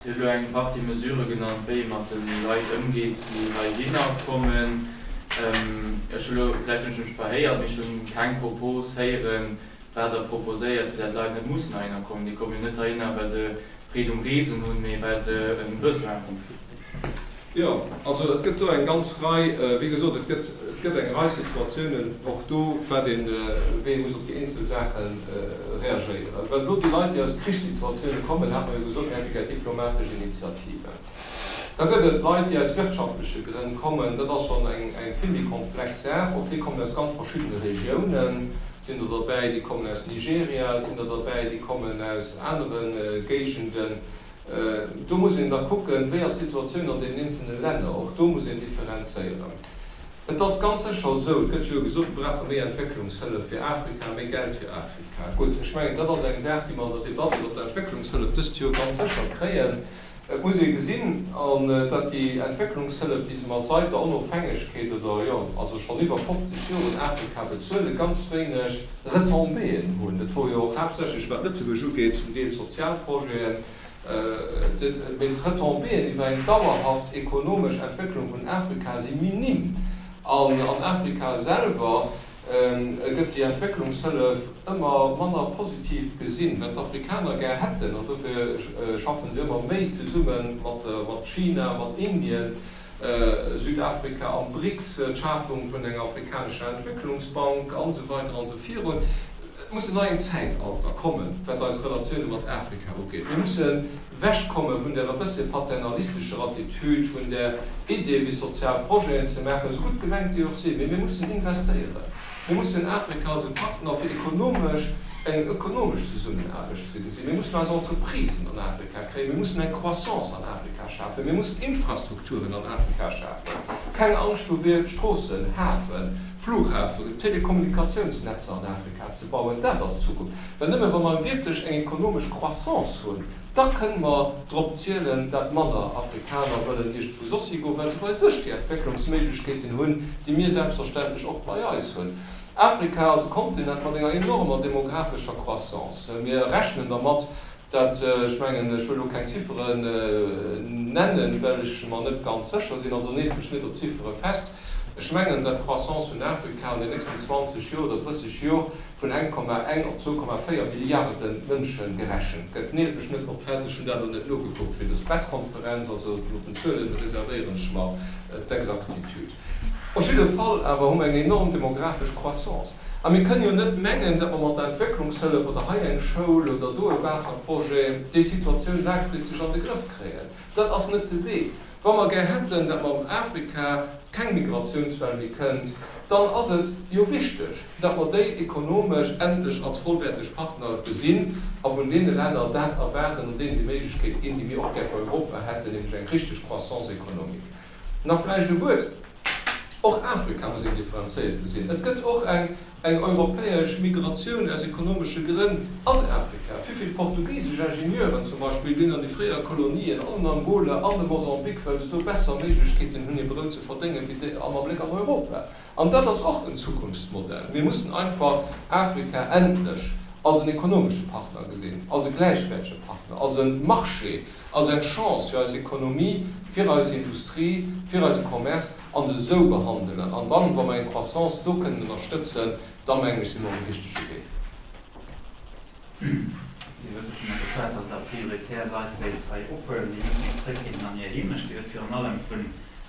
Dir hutt elo eng Partie Mesurë genannt, wéi ee mat de Leit ëmgeet, déi heihinner kommen. Ech hu elo, vläicht hunn ech mech verhéiert, mee ech hunn keng Propos héieren, wat Der proposéiert, fir dat d'Leit net mussen heihinner kommen. Déi kommen jo net heihinner, well se Freed um Reesen hunn, mee well se e Besoin hunn. Jo, also et gëtt do eng ganz Rei, wéi gesot, et gëtt, et gëtt eng Rei Situatiounen och do, wat een, wéi ee muss op déi eenzel Saache reagéieren. Well elo déi Leit, déi aus Krichssituatioune kommen, hat mer jo gesot, mir hätte gär diplomatesch Initiativen. Da gëtt et Leit, déi aus wirtschaftleche Grënn kommen, dat ass schonn eng, eng vill méi komplex Saach. Och déi kommen aus ganz verschiddene Regiounen. Et sinn der derbäi, déi kommen aus Nigeria, et sinn der derbäi, déi kommen aus anere Géigenden. Do muss een da kucken, wéi ass d'Situatioun an deenen eenzelne Länner. Och do muss een differenzéieren. Et ass ganz sécher esou, et gëtt jo gesot, mir brauche méi Entwécklungshëllef fir Afrika, méi Geld fir Afrika. Gutt, ech mengen, dat ass eng Saach, déi mer an der Debatt iwwert d'Entwécklungshëllef dëst Joer ganz sécher kréien. Et muss ee gesinn, an datt déi Entwécklungshëllef, déi mer sait der Onofhängegkeet oder, jo, also schonn iwwer 50 Joer un Afrika bezuelen, ganz wéineg Retombéeën hunn. Dat wor jo och haaptsächlech, wat Lëtzebuerg ugeet, zum Deel Sozialprojeten, mee d'Retombéeën iwwer eng dauerhaft ekonomesch Entwécklung vun Afrika si minim. An an Afrika selwer gëtt déi Entwécklungshëllef ëmmer manner positiv gesinn, wat d'Afrikaner gär hätten, an dofir schaffen se ëmmer méi zesumme mat China, mat Indien, Südafrika am BRICS, d'Schafung vun enger afrikanescher Entwécklungsbank an esou weider an esou virun. Et muss en neien Zäitalter kommen, wat eis Relatioune mat Afrika ugeet. Mir musse wechkomme vun där e bësse paternalistescher Attitüd, vun där Idee fir sozial Projeten ze maachen, esou gutt gemengt déi och sinn, mee mir mussen investéieren. Mir mussen Afrika als e Partner fir ekonomesch, eng ökonomesch Zesummenaarbecht ze gesinn. Mir mussen eis Entreprisen an Afrika kréien. Mir mussen eng Croissance an Afrika schafen. Mir mussen Infrastrukturen an Afrika schafen. Keng Angscht hu fir Stroossen, Hafen, Flughafen, Telekommunikatiounsnetzer an Afrika ze bauen. Dat ass d'Zukunft. Well nëmme wa mer wierklech eng ekonomesch Croissance hunn, Da kënne mer drop zielen, dat manner Afrikaner wëllen iergendwou soss higoen, well se bei sech déi Entwécklungsméiglechkeeten hunn, déi mir selbstverständlech och bei eis hunn. Afrika ass e Kontinent mat enger enormer demographescher Croissance. Mir rechnen dermat, dat, ech mengen, ech wëll elo keng Zifferen nennen, well ech mer net ganz sécher sinn, also neelt mech net op Ziffere fest, ech mengen, dat d'Croissance vun Afrika an den nächsten 20 Jor oder 30 Jor vun 1,1 op 2,4 Milliarde Mënsche gerechent gëtt. Neelt mech net drop fest, ech hunn dat elo net nogekuckt fir dës Presskonferenz, also mat den Zuele reservéieren ech mer d'Exactitude. Op jidde Fall awer hu mer eng enorm demographesch Croissance. A mir kënnen jo net mengen, datt mer mat der Entwécklungshëllef oder hei eng Schoul oder do e Waasserprojet déi Situatioun laangfristeg an de Grëff kréien. Dat ass net de Wee. Wa mer gär hätten, datt mer an Afrika keng Migratiounswell méi kënnt, dann ass et jo wichteg, datt mer déi ekonomesch endlech als vollwäerteg Partner gesinn a vun deene Länner dat erwaarden an deenen déi Méiglechkeet ginn, déi mir och gär fir Europa hätten, nämlech eng richteg Croissance économique. Nach vläicht e Wuert, Och Afrika muss een differenzéiert gesinn. Et gëtt och eng eng europäesch Migratioun aus ekonomesche Grënn an Afrika. Vivill portugisesch Ingenieuren zum Beispill ginn an déi fréier Kolonien, an den Angola, an de Mosambik, well se do besser Méiglechkeeten hunn, hir Brout ze verdéngen, wéi déi am Abléck an Europa. An dat ass och en Zukunftsmodell. Mir mussen einfach Afrika endlech als en ekonomesche Partner gesinn, als e gläichwäertege Partner, als e Marché, als eng Chance fir eis Ekonomie, fir eis Industrie, fir eise Commerce, a se esou behandelen. An dann, wa mer eng Croissance do kënnen ënnerstëtzen, da mengen ech, si mer um richtege Wee. Dir hutt dovunner geschwat, datt Der prioritär Leit wéilt hei ophuelen, déi net méi zréck kéinten an hir Heemecht. Dir hutt virun allem vu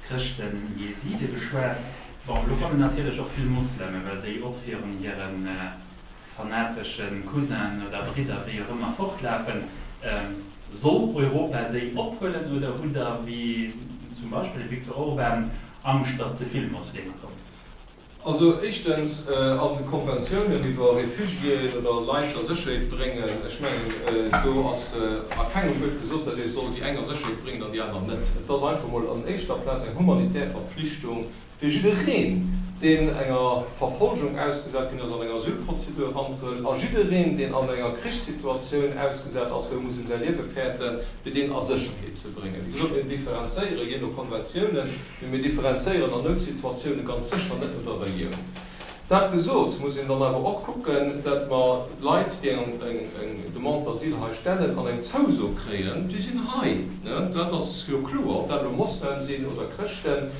Chrëschten, Jeside geschwat. Bon, elo kommen natierlech och vill Mosleme, well déi och virun hire fanatesche Cousinen oder Bridder, wéi och ëmmer, fortlafen. Soll Europa déi ophuelen oder hutt Der, wéi zum Beispill de Viktor Orban, Angscht, datt ze vill Mosleme kommen? Also éischtens, an de Konventiounen iwwer Réfugiéen oder Leit a Sécherheet bréngen, ech mengen, do ass a kengem Wuert gesot, datt ee soll déi eng a Sécherheet bréngen an déi aner net. Et ass einfach emol an éischter Plaz eng humanitär Verpflichtung fir jiddereen, deen enger Verfolgung ausgesat ginn ass, an eng Asylprozedur eranzehuelen, a jiddereen, deen an enger Krichssituatioun ausgesat ass, wou e muss ëm säi Liewe fäerten, fir deen a Sécherheet ze bréngen. Wéi gesot, mir differenzéiere jee no Konventiounen. Mee mir differenzéieren an Noutsituatioune ganz sécher net no der Relioun. Dat gesot, muss een dann awer och kucken, dat mer Leit, déi eng Demande d'asile hei stellen an eng Zouso kréien, déi sinn hei. Dat ass jo kloer, ob dat elo Moslem sinn oder Chrëschten.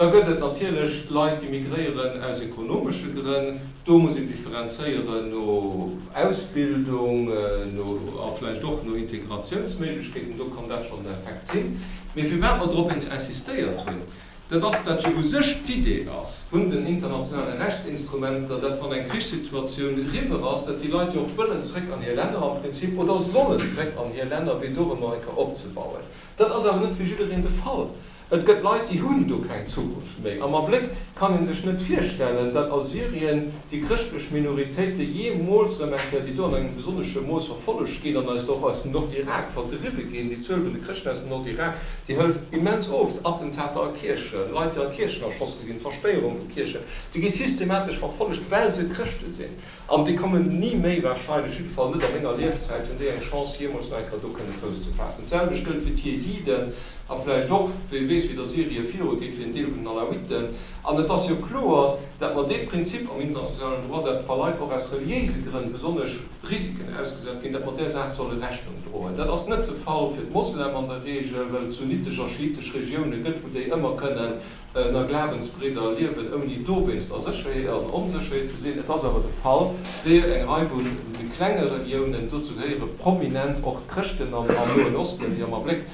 Da gëtt et natierlech Leit, déi migréieren aus ekonomesche Grënn. Do muss een differenzéieren no Ausbildung, no a vläicht och no Integratiounsméiglechkeeten. Do kann dat schonn en Effekt sinn. Mee firwat mer drop insistéiert hunn, Dat ass, dat jo u sech d'Idee ass vun den internationale Rechtsinstrumenter, dat wann eng Krichssituatioun eriwwer ass, dat déi Leit jo och wëllen zréck an hir Länner am Prinzip oder sollen zréck an hir Länner, fir do erëm eng Kéier opzebauen. Dat ass awer net fir jiddereen de Fall. Et gëtt Leit, déi hunn do keng Zukunft méi. Am Abléck kann ee sech net virstellen, dat a Syrien déi chrëschtlech Minoritéite jeemools erëm eng Kéier, déi do an engem besonnesche Mooss verfollegt ginn an eis och aus dem Nordirak verdriwwe ginn, déi Zuel vun de Chrëschten aus dem Nordirak, Déi hëlt immens of. Attentater a Kierchen, Leit, déi a Kierchen erschoss gi sinn, Zerstéierung vu Kierchen, déi gi systematesch verfollegt, well se Chrëschte sinn. An déi kommen ni méi wahrscheinlech, jidde Fall net a menger Liefzäit, hunn déi eng Chance, jeemools nach eng Kéier do kënne Fouss ze faassen. D'selwecht gëllt fir d'Jesiden a vläicht och, wee weess, wéi et a Syrie virugeet, fir en Deel vun den Alawiten. An et ass jo kloer, dat mer dee Prinzip am internationalen Droit, dat wa Leit och aus reliéise Grënn besonnesch, Risiken ausgesat ginn, datt mer där Saach solle Rechnung droen. Dat ass net de Fall fir d'Moslem an der Regel, well et sunnitesch a schiitesch Regioune gëtt, wou déi ëmmer kënnen ënner Glawensbridder liewen, ouni dowéinst a Sécherheet, an Onsécherheet ze sinn. Et ass awer de Fall fir eng Rei vu méi klenge Reliounen, dozou gehéiere prominent och d'Chrëschten am Noen Osten, déi am Abléck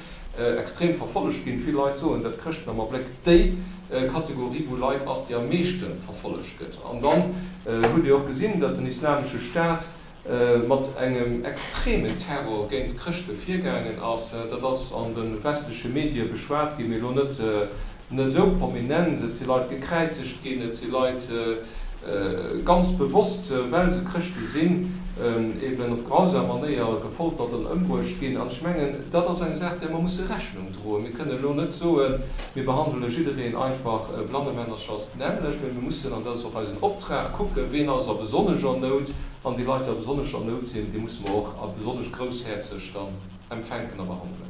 extrem verfollegt ginn. Vill Leit soen, datt d'Chrëschten am Abléck déi Kategorie vu Leit ass, déi am meeschte verfollegt gëtt. An dann hutt Dir och gesinn, datt den Islamesche Staat mat engem extremen Terror géint d'Chrëschte virgaangen ass. Dat ass an de westleche Medie beschwat ginn, mee elo net net esou prominent. Et si Leit gekräizegt ginn, et si Leit ganz bewosst, well se Chrëschte sinn, eben op grausam Manéier gefoltert an ëmbruecht ginn. An ech mengen, dat ass eng Saach, där mer musse Rechnung droen. Mir kënnen elo net soen, mir behandele jiddereen einfach blannemännerchers d'nämmlecht, mä mir mussen, an dat ass och eisen Optrag, kucken, ween ass a besonnescher Nout. An déi Leit, déi a besonnescher Nout sinn, déi musse mer och a besonnesch groussherzeg dann empfänken a behandelen.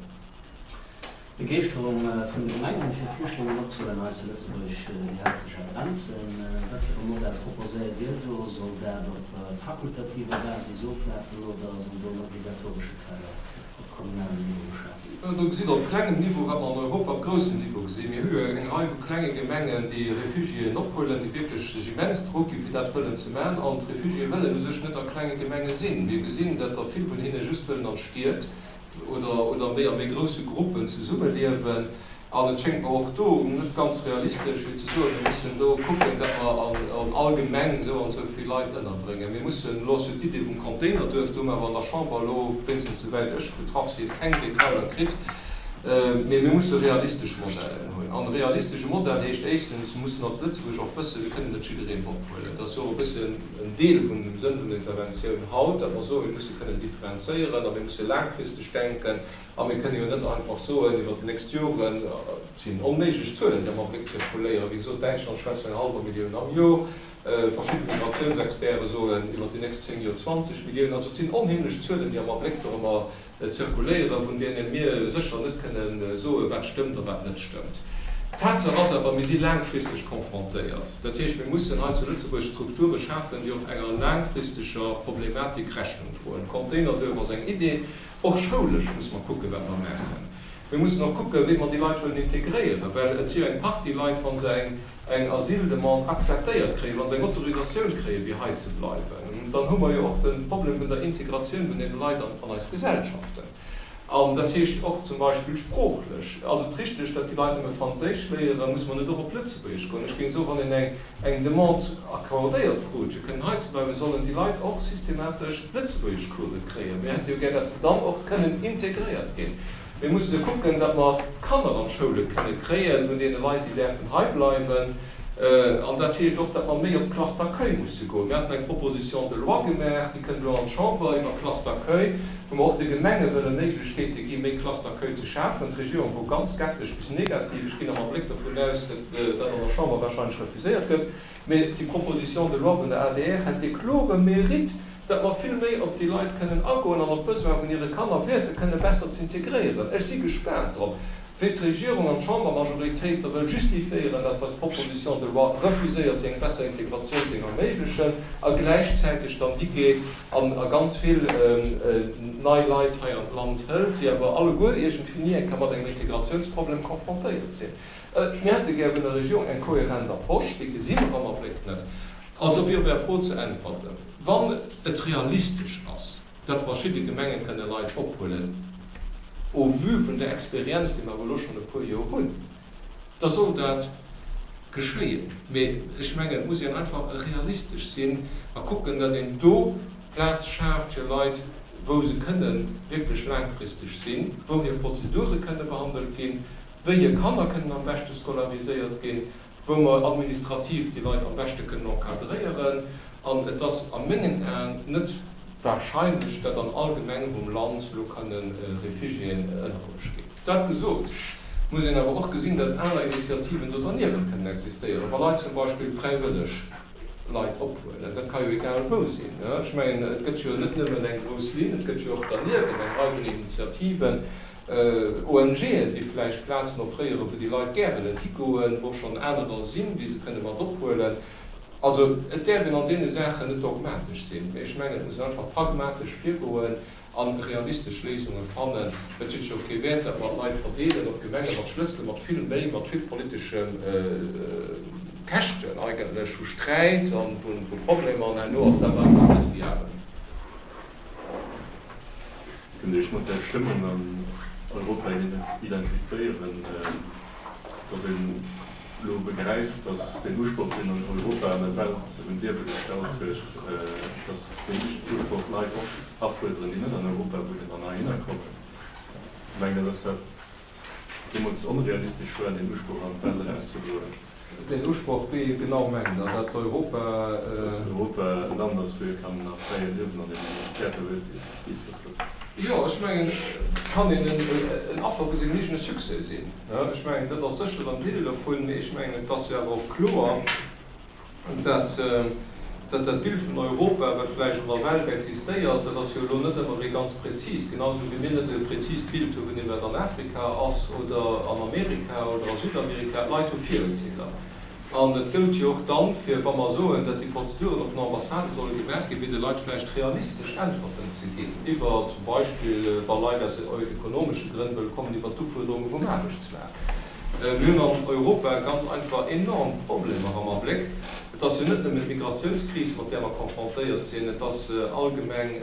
D'Begeeschterung vun de Gemengen, fir Flüchtlingen opzehuelen hei zu Lëtzebuerg, déi hält sech a Grenzen. Wat fir e Modell proposéiert Dir do? Soll dat op fakultativer Basis oflafen oder soll do en obligatoresche Kader op kommunalem Niveau geschaf ginn? Do gesitt Der op klengem Niveau, wat mer an Europa op groussem Niveau gesinn. Mir hu jo eng Rei vu klenge Gemengen, déi Refugiéen ophuelen, déi wierklech sech immens Drock ginn, fir dat wëllen ze maachen. An d'Refugiéë wëllen u sech net a klenge Gemenge sinn. Mir gesinn, datt der vill vun hinne just wëllen an d'Stied. oder oder méi a méi grousse Gruppen zesummeliewen. An et schéngt mer och do net ganz realistesch, fir ze soen, mir mussen do kucken, datt mer an an all Gemeng esou an esou vill Leit ënnerbréngen. Mir mussen, elo ass jo d'Idee vum Containerduerf, do hu mer awer an der Chamber elo, wéinstens souwäit ech betraff sinn, keng Detailer kritt, mee mir musse realistesch Modellen hunn. An e realistesche Modell heescht éischstens, mir mussen als Lëtzebuerg och wëssen, mir kënnen net jiddereen ophuelen. Dat ass jo och e bëssen en Deel vun dem Sënn vun der Interventioun haut, datt mer soen, mir musse kënnen differenzéieren a mir musse laangfristeg denken a mir kënnen jo net einfach soen, iwwert déi nächst Joren, et sinn onméiglech Zuelen, déi am Abléck zirkuléieren, wéi gesot, Däitschland schwätzt vun enger hallwer Millioun am Jor, verschidde Migratiounsexperte soen, iwwert déi nächst 10 Joer 20 Milliounen, also et sinn onheemlech Zuelen, déi am Abléck dorëmmer zirkuléieren, vun deene mir sécher net kënne soen, wat stëmmt a wat net stëmmt. Tatsaach ass awer, mir si laangfristeg confrontéiert. Dat heescht, mir mussen hei zu Lëtzebuerg Strukture schafen, déi och enger laangfristeger Problematik Rechnung droen. Containerduerf ass eng Idee. Och schoulesch muss mer kucken, wat mer maachen. Mir mussen och kucken, wéi mer déi Leit wëllen integréieren, well et si jo eng Partie Leit, wa se eng eng Asyldemande akzeptéiert kréien, wa se eng Autorisatioun kréien, fir hei ze bleiwen, dann hu mer jo och de Problem vun der Integratioun vun deene Leit an eis Gesellschaften. An dat heescht och zum Beispill sproochlech. Ass et richteg, datt déi Leit nëmme Franséisch léieren? Muss mer net och op Lëtzebuergesch goen? Ech géing soen, wann een eng eng Demande accordéiert krut, fir kënnen hei ze bleiwen, sollen déi Leit och systematesch Lëtzebuergeschcourse kréien. Mir hätte jo gär, datt se dann och kënnen integréiert ginn. Mir musse kucken, datt mer d'Kanner an d'Schoule kënne kréien vun deene Leit, déi däerfen hei bleiwen. An dat heescht och, datt mer méi op d'Classe d'accueil musse goen. Mir haten eng Proposition de loi gemaach, déi kënnt elo an d'Chamber, iwwer Classe d'accueil, wou mer och de Gemenge wëlle Méiglechkeete gi méi Classes d'accueil ze schafen. D'Regierung wor ganz skeptesch bis negativ. Ech ginn am Abléck dovun aus, datt dat an der Chamber wahrscheinlech refuséiert gëtt. Mee déi Proposition de loi vun der adr hätt dee klore Mérite, datt mer vill méi op déi Leit kënnen agoen an op d'Besoin vun hire Kanner, fir se kënne besser z'integréieren. Ech si gespaant drop. Wéi d'Regierung an d'Chambermajoritéit da wëll justifiéieren, dat se eis Proposition de loi refuséiert, déi eng besser Integratioun géing erméiglechen, a gläichzäiteg dann higeet an a ganz vill nei Leit hei an d'Land hëlt, déi awer alleguer iergendwéi ni eng Kéier mat engem Integratiounsproblem confrontéiert sinn. Mir hätte gär vun der Regierung eng kohärent Approche, déi gesi mer am Abléck net. Also fir op Är Fro ze äntwerten, Wann et realistesch ass, datt verschidde Gemenge kënne Leit ophuelen, au vu vun der Experienz, déi mer awer elo schonn e puer Joer hunn, da soll dat geschéien. Mee ech mengen, et muss een einfach realistesch sinn a kucken, datt een do Plaz schaaft fir Leit, wou se kënne wierklech laangfristeg sinn, wou hir Prozedure kënne behandelt ginn, wéi hir Kanner kënnen am beschte scolariséiert ginn, wou mer administrativ déi Leit am beschte kënnen encadréieren. An et ass a mengen Aen net wahrscheinlech, datt an all Gemeng vum Land elo kënne Réfugiéen ënnerbruecht ginn. Dat gesot, muss een awer och gesinn, datt aner Initiativen do derniewent kënnen existéieren, wa Leit zum Beispill fräiwëlleg Leit ophuelen. Dat ka jo egal wou sinn. Ech mengen, et gëtt jo net nëmmen eng grouss Linn, et gëtt jo och derniewent eng Rei vun Initiativen, ONGen, déi vläicht Plazen offréieren, wou déi Leit gär wëllen higoen, wou schonn anerer sinn, déi se kënne mat ophuelen. Also et däerf een an deene Saachen net dogmatesch sinn, mee ech mengen, et muss een einfach pragmatesch virgoen a realistesch Léisunge fannen. Et huet jo kee Wäert, datt mer d'Leit verdeelen op d'Gemenge mat Schlësselen, mat vill Méi, mat vill politesche Käschten eigentlech, vu Sträit a vu Problemer, an herno ass dat einfach net viabel. Kënnt Dir Iech mat där Stëmmung an Europa identifizéieren, datt een elo begräift, datt deen Usproch, deen an Europa an der Welt un d'Liewe gestallt huet, datt deen Usproch d'Leit och afuerderen, déi net an Europa wunnen an heihinner kommen? Mengt Der, datt dat deemools onrealistesch war, deen Usproch an d'Welt erauszedroen? Deen Usproch, wéi genau mengt Der dat Europa? Dass Europa e Land ass, wou ee kann a Fräiheet liewen an een d'Wäerter huet, déi et vertrëtt. Jo, ech mengen, et kann een en Affer vu sengem eegene Succès sinn. Ech mengen, dat ass sécher en Deel dovun, mee ech mengen, et ass jo awer och kloer, dat dat dat Bild vun Europa, wat vläicht an der Welt existéiert, dat ass jo elo net ëmmer ee ganz präzist, genau esou wéi mir net e präzist Bild hu vun deem, wat an Afrika ass oder an Amerika oder a Südamerika. D'Leit hu Virurteeler. An et gëllt jo och dann, fir, wa mer soen, datt déi Prozeduren op den Ambassade solle gemaach ginn, fir de Leit vläicht realistesch Äntwerten ze ginn iwwer zum Beispill, wa Leit aus ekonomesche Grënn wëlle kommen, iwwer d'Ufuerderunge vum Aarbechtsmaart. Mir hunn an Europa ganz einfach enorm Problemer am Abléck. Et ass jo net nëmmen d'Migratiounskris, mat där mer confrontéiert sinn, et ass allgemeng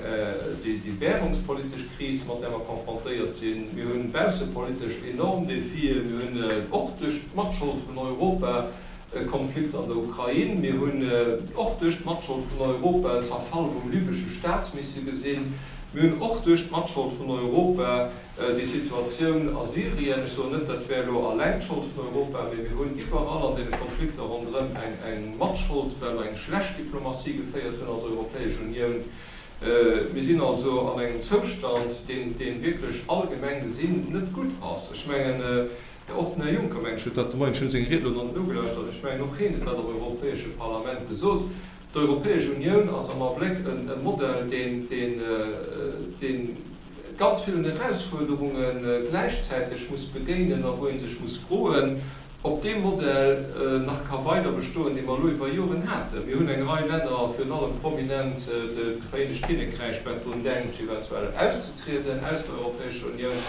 déi währungspolitesch Kris, mat där mer confrontéiert sinn. Mir hu baussepolitesch enorm Defien. Mir hunn och duerch d'Matschold vun Europa e Konflikt an der Ukrain. Mir hunn och duerch d'Matschold vun Europa en Zerfall vum libysche Staat misse gesinn. Mir hunn och duerch d'Matschold vun Europa Déi Situatioun a Syrien, ech soen net, dat wär elo alleng d'Schold vun Europa, mee mir hunn iwwerall an deene Konflikter ronderëm eng Matschold, well mer eng schlecht Diplomatie geféiert hunn als Europäesch Unioun. Mir sinn also an engem Zoustand, deen, dee wierklech allgemeng gesinn net gutt ass. Ech mengen, och den Här Juncker, mengen ech, huet dat de Moien, ech hunn seng Ried elo nach net nogelauschtert, ech mengen, och hien huet dat am Europäesche Parlament gesot, D'Europäesch Unioun ass am Abléck e Modell, deen, deen, deen, ganz villen Erausfuerderunge gläichzäiteg muss begéinen a wou ee sech muss froen, ob dee Modell nach ka weider bestoen, dee mer elo iwwer Joren haten. Mir hunn eng Rei Länner, virun allem prominent d'Vereenegt Kinnekräich, wat drun denkt, eventuell auszetrieden aus der Europäescher Unioun.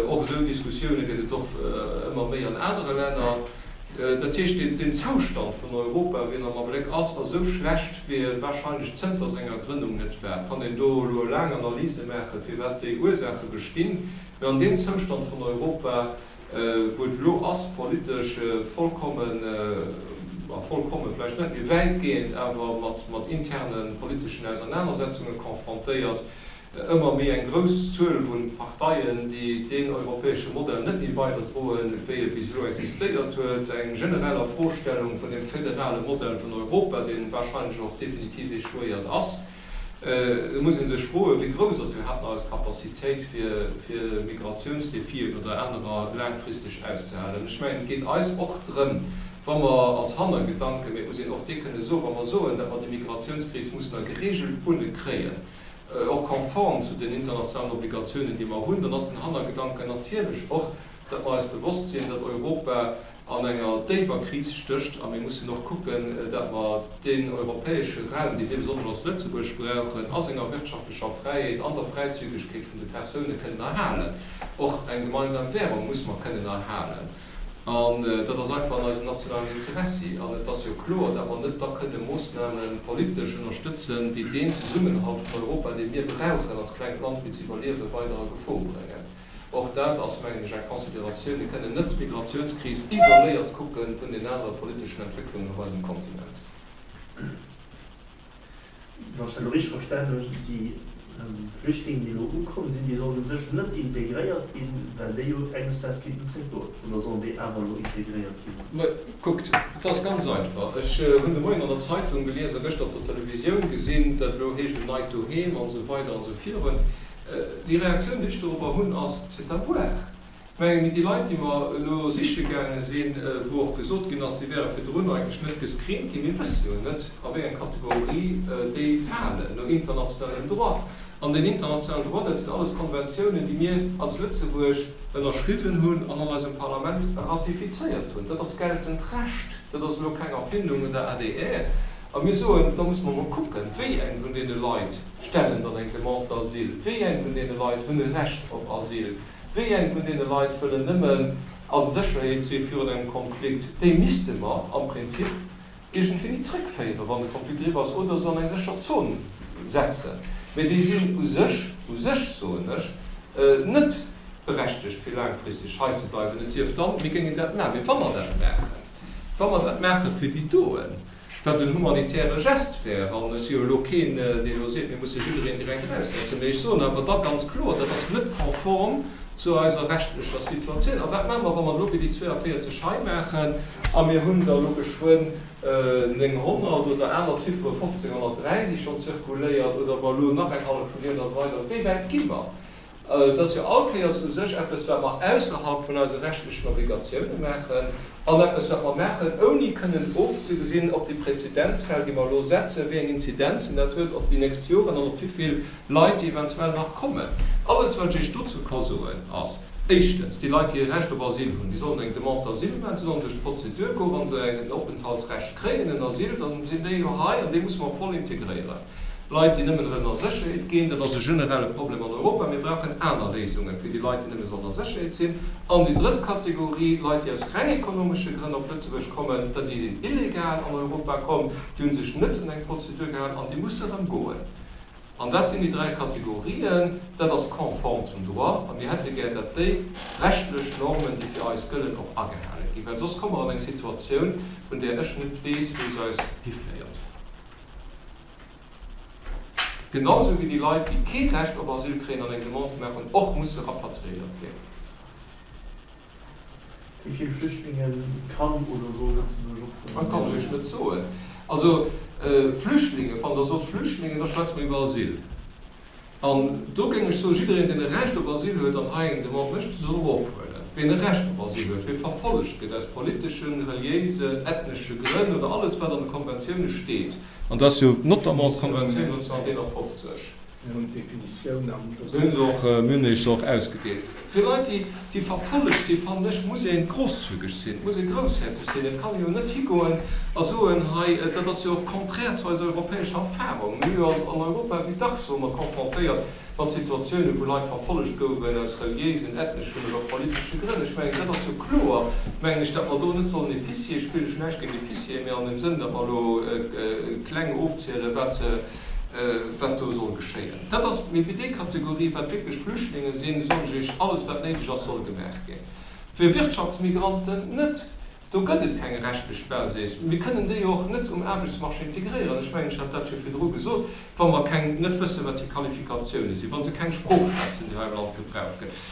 Och esou Diskussioune gëtt et och ëmmer méi an anere Länner. Dat heescht, den Zoustand vun Europa, wéi en am Abléck ass, ass esou schlecht, wéi e wahrscheinlech zënter senger Grënnung net war. Et kann een do elo laang Analyse maachen, firwat déi Ursaache bestinn. Mä an deem Zoustand vun Europa, wou et elo ass, politesch vollkommen, ma vollkommen vläicht net, mee wäitgehend awer mat interne politeschen Ausernanersetzunge confrontéiert, Ëmmer méi eng grouss Zuel vu Parteien, déi deen europäesche Modell net méi weiderdroen, wéi e bis elo existéiert huet, eng generell Afrostellung vun dem federale Modell vun Europa, dee wahrscheinlech och definitiv échouéiert ass. Et muss ee sech froen, wéi grouss ass iwwerhaapt nach eis Capacitéit, fir Migratiounsdefien oder anerer laangfristeg auszehalen. Ech mengen, et geet eis och drëm, wa mer als Hannergedanken, mee et muss een och dee kënne soen, wa mer soen, datt mer déi Migratiounskris mussen a geregelt Bunne kréien, och konform zu den internationalen Obligatiounen, déi mer hunn, dann ass den Hannergedanken natierlech och. datt mer eis bewosst sinn, datt Europa an enger déiwer Kris stécht a mir mussen och kucken, datt mer deen europäesche Raum, dee mir besonnesch als Lëtzebuerg brauchen, a senger wirtschaftlecher Fräiheet, an der Fräizügegkeet vun de Persoune kënnen erhalen. Och eng gemeinsam Währung muss mer kënnen erhalen. An dat ass einfach an eisem nationalen Interessi. An et ass jo kloer, datt mer net da kënne Moossname politesch ënnerstëtzen, déi deen Zesummenhalt vun Europa, dee mir brauchen als klengt Land fir ze iwwerliewen, weider a Gefor bréngen. Och dat ass, mengen ech, eng Consideratioun. Mir kënnen net d'Migratiounskris isoléiert kucke vun den anere politeschen Entwécklungen op eisem Kontinent. Wann ech dat elo richteg verstanen hunn, déi Flüchtlingen, déi elo ukomm sinn, déi sollen u sech net integréiert ginn, well déi jo enges Daags kéinten zréckgoen. Oder sollen déi awer elo integréiert ginn? Mä kuckt, et ass ganz einfach. Ech hunn de Moien an der Zeitung gelies a gëschter op der Televisioun gesinn, datt elo heescht en neit Doheem an esou weider an esou virun. Déi Reaktioun, déi ech dorobber hunn, ass, C'est à voir. Mä déi Leit, déi mer elo siche gaange sinn, wou och gesot ginn ass, déi wäre virdrun eigentlech net gescreent ginn, mir wësse jo net, a wéi eng Kategorie déi falen no internationalem Droit. An deen internationalen Droit, dat sinn alles Konventiounen, déi mir als Lëtzebuerg ënnerschriwwen hunn an an eisem Parlament ratifizéiert hunn. Dat ass geltend Recht. Dat ass elo keng Erfindung un der adr. A mir soen, da musse mer mol kucken, wéi eng vun deene Leit stellen dann eng Demande d'asile, wéi eng vun deene Leit hunn e Recht op Asyl, wéi eng vun deene Leit wëllen nëmmen a Sécherheet si virun engem Konflikt. Déi misste mer am Prinzip iergendwéini zrëckféieren, wann de Konflikt eriwwer ass, oder se an eng sécher Zon setzen. Mä déi sinn u sech, u sech soen ech, net berechtegt, fir laangfristeg hei ze bleiwen, et sief dann, mir géingen dat maachen. Mee wa mer dat maachen, wa mer dat maache fir déi doen, wat en humanitäre Gest wär, an ech si jo elo keen, dee elo seet, mir musse jiddereen direkt eraussetzen, mee ech soen awer da ganz kloer, dat ass net konform zu eiser rechtlecher Situatioun. A wat maache mer, wa mer elo wéi déi 42 hei maachen a mir hunn der elo geschwënn 900 oder aner Ziffere, 1503 si schonn zirkuléiert, oder wa elo nach eng hallef Millioun a weider, wéi wäit gi mer? Et ass jo all Kéiers u sech eppes, wat mer ausserhalb vun eise rechtlechen Obligatioune maachen an eppes, wat mer maachen, ouni kënnen ofzegesinn, ob déi Präzedenzfäll, déi mer elo setzen, wéi eng Inzidenzen dat huet op déi nächst Joren an op wivill Leit, déi eventuell nach kommen. Alles, wat ech Iech dozou ka soen, ass, éischtens, déi Leit, déi e Recht op Asyl hunn, déi sollen eng Demande d'asile maachen, se sollen duerch d'Prozedur goen. Wa se en Openthaltsrecht kréien, en Asyl, da sinn déi jo hei an déi musse mer voll integréieren. Leit, déi nëmmen wëllen a Sécherheet ginn, dat ass e generelle Problem an Europa. Mir brauchen aner Léisunge fir déi Leit, déi nëmme sollen a Sécherheet sinn. An déi drëtt Kategorie, Leit, déi aus reng ekonomesche Grënn op Lëtzebuerg kommen, dat déi sinn illegal an Europa komm, déi hu sech net un eng Prozedur gehalen an déi musse erëm goen. An dat sinn déi dräi Kategorien. Dat ass konform zum Droit a mir hätte gär, datt déi rechtlech Normen, déi fir eis gëllen, och agehale ginn, well soss komme mer an eng Situatioun, vun där ech net weess, wou se eis hiféiert. Genau sou wéi déi Leit, déi kee Recht op Asyl kréien an eng Demande gemaach hunn, och musse rapatriéiert ginn. Wéi vill Flüchtlinge kann oder soll Lëtzebuerg ophuelen? Dat kann ech Iech net soen. Also Flüchtlinge, wann Der sot Flüchtlingen, da schwätze mer iwwer Asyl. An do géing ech soen, jiddereen, deen e Recht op Asyl huet an hei eng Demande mécht, dee soll och ophuelen. Ween e Recht op Asyl huet, wee verfollegt gëtt aus politeschen, reliéisen, ethnesche Grënn oder alles, wat an de Konventioune steet, an dat ass jo notamment d'Konventioun 1951. Mir hunn d'Definitioun am Dossier. Mir hunn se och, mir hunn Iech se och ausgedeelt. Fir Leit, déi, déi verfollegt sinn, fannen ech, muss ee grosszügeg sinn, muss ee groussherzeg sinn. Et kann ee jo net higoen a soen, hei, dat ass jo och konträr zu eiser europäescher Erfahrung. Mir hu jo als an Europa, wéi dacks wore mer confrontéiert mat Situatiounen, wou Leit verfollegt gouwen aus reliéisen, ethneschen oder politesche Grënn. Ech mengen, dat ass jo kloer, mengen ech, datt mer do net sollen Épicier spillen. Ech hunn näischt géint Épicier, mä an dem Sënn, datt mer elo kleng ofzielen, wat, wat do soll geschéien. Dat ass, mee fir déi Kategorie, wat wierklech Flüchtlinge sinn, soen ech Iech, alles wat néideg ass, soll gemaach ginn. Fir Wirtschaftsmigranten net. Do gëtt et keng rechtlech Basis. Mir kënnen déi jo och net um Aarbechtsmarché integréieren. Ech mengen, ech hat dat jo virdru gesot, wa mer keng, net wëssen, wat hir Qualifikatioune sinn, wa se keng Sprooch schwätzen, déi hei am Land gebraucht gëtt.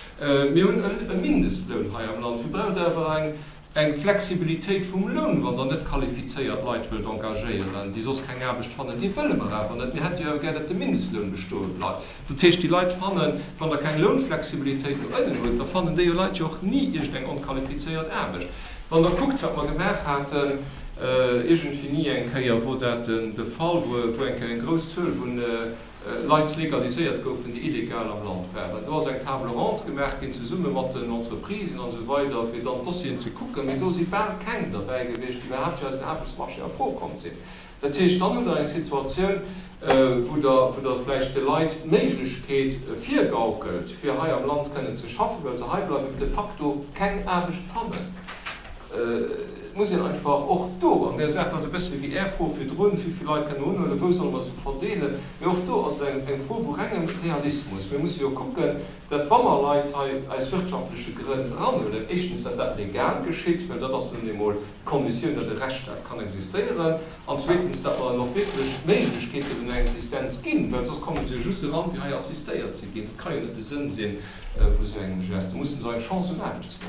Mir hunn e Mindestloun hei am Land. Dir braucht awer eng Eng Flexibilitéit vum Loun, wann Der net qualifizéiert Leit wëllt engagéieren, déi soss keng Aarbecht fannen, déi wëlle mer awer net. Mir hätte jo awer gär, datt de Mindestloun bestoe bleift. Dat heescht, déi Leit fannen, wann Der keng Lounflexibilitéit no ënnen hutt, da fannen déi jo Leit jo och ni iergendeng onqualifizéiert Aarbecht. Wann Der kuckt, wat mer gemaach haten. Iergendwéini eng Kéier wor dat de Fall, wou eng Kéier eng grouss Zuel vu Leit legaliséiert goufen, déi illegal am Land waren. Do ass eng Table ronde gemaach ginn, zesumme mat den Entreprisen an esou weider, fir dann d'Dossieren ze kucken. Mee do si bal keng derbäi gewiescht, déi iwwerhaapt fir eisen Aarbechtsmarché a Fro komm sinn. Dat heescht, dann hutt Der eng Situatioun, wou Der, wou Der vläicht de Leit d'Méiglechkeet virgaukelt, fir hei am Land kënnen ze schaffen, well se heibleiwen, mee de facto keng Aarbecht fannen. Et muss een einfach och do an där Saach, dat ass e bësse wéi Är Fro virdrun, wéi vill Leit kënne mer unhuelen, wou solle mer se verdeelen, mee och do ass et eng Fro vu rengem Realismus. Mir musse jo kucken, datt wa mer Leit hei aus wirtschaftleche Grënn eranhuelen, éischtens, datt dat legal geschitt, well dat ass nun eemol d'Konditioun, datt e Rechtsstaat kann existéieren, an zweetens, datt mer en och wierklech d'Méiglechkeete vun der Existenz ginn, well soss komme se jo just eran, fir hei assistéiert ze ginn. Dat ka jo net de Sënn si vu sou engem Geste. Do musse se och eng Chance um Aarbechtsmaart.